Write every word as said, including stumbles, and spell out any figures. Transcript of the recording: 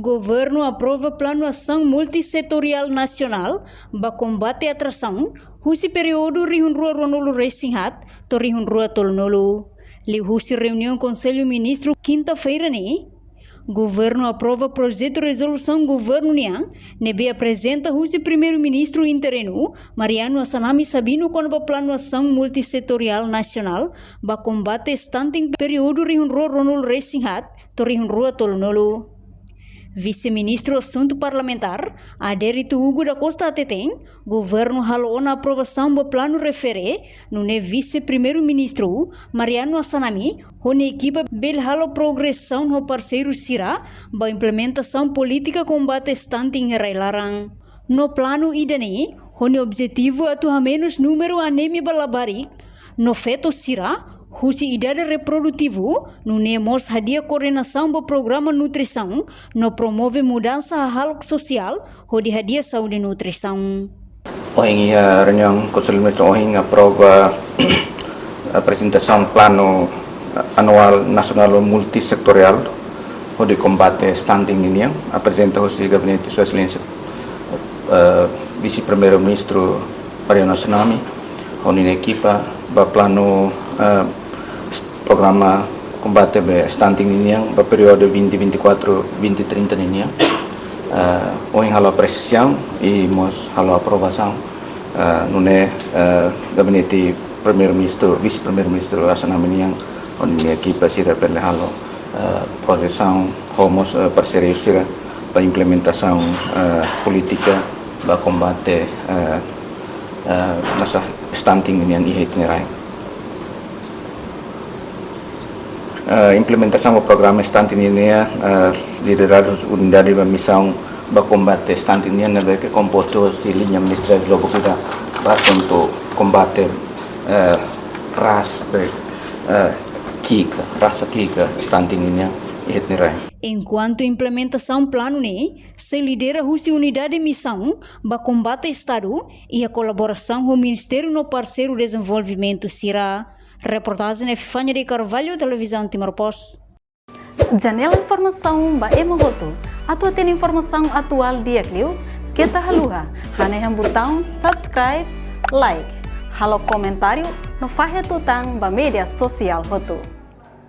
Governu aprova planu asaun multisetoriál nasionál ba kombate atrasaun husi períodu rihun rua ruanulu resin haat to'o rihun rua tolunulu. Liuhusi reuniaun Konsellu Ministru kinta-feira ne'e, governu aprova projetu rezolusaun governu nian ne'ebé aprezenta husi Primeiru-Ministru interinu, Mariano Assanami Sabino, kona-ba planu asaun multisetoriál nasionál ba kombate stunting períodu rihun rua ruanulu resin haat to'o rihun rua tolunulu. Vise-Ministru Asuntu Parlamentár, Adérito Hugo da Costa hateten, governu halo ona aprovasaun ba planu refere, nune'e Vise-Primeiru-Ministru, Mariano Assanami, ho nia ekipa bele halo progresaun ho parseiru sira ba implementasaun polítika kombate stunting iha rai-laran. No planu ida-ne'e, ho nia objetivu atu hamenus númeru anemia ba labarik no feto sira husi idade reprodutivu, nune'e mós hadi'a koordenasaun ba programa nutrisaun, no promove mudansa hahalok sosiál hodi hadi'a saúde nutrisaun. Ohin iha reuniaun Konsellu Ministru ohin aprova aprezentasaun planu anuál nasionál multisetoriál hodi kombate stunting ninian, aprezenta husi Gabinete Sua Exelénsia, eh, Vise-Primeiru-Ministru Mariano Assanami, ho nia ekipa ba planu, eh, programa kombate ba stunting ninian ba períodu vinte vinte e quatro, vinte trinta ninian. Eh, ohin halo apresiasaun i mós halo aprovasaun, eh, nune'e, eh, Gabinete Primeiru-Ministru, Vise-Primeiru-Ministru Assanami nian, ho nia ekipa sira bele halo, eh, projesaun, ho mós, eh, parseiru sira ba implementasaun, eh, polítika ba kombate, eh, eh, hanesan stunting ninian iha ita-nia rai. Eh, implementasaun ba programa stunting ninian, eh, lideradu Unidade ba Misaun ba Kombate Stunting nian ne'ebé ke kompostu husi liña ministeriál Lobok ida ba asuntu kombate, eh, ras be, eh, ki'ik, rasa ki'ik stunting ninian iha ita-nia rai. Enkuantu implementasaun planu ne'e sei lidera husi Unidade Misaun ba Kombate Stunting, iha kolaborasaun ho ministériu no parseiru dezenvolvimentu sira. Reportajen Epifania de Carvalho, Televizaun Timor Post. Janela informasaun ba ema hotu. Atu hatene informasaun atuál di'ak liu, keta haluha hanehan butaun subscribe, like, halo komentáriu no fahe tutan ba média sosiál hotu.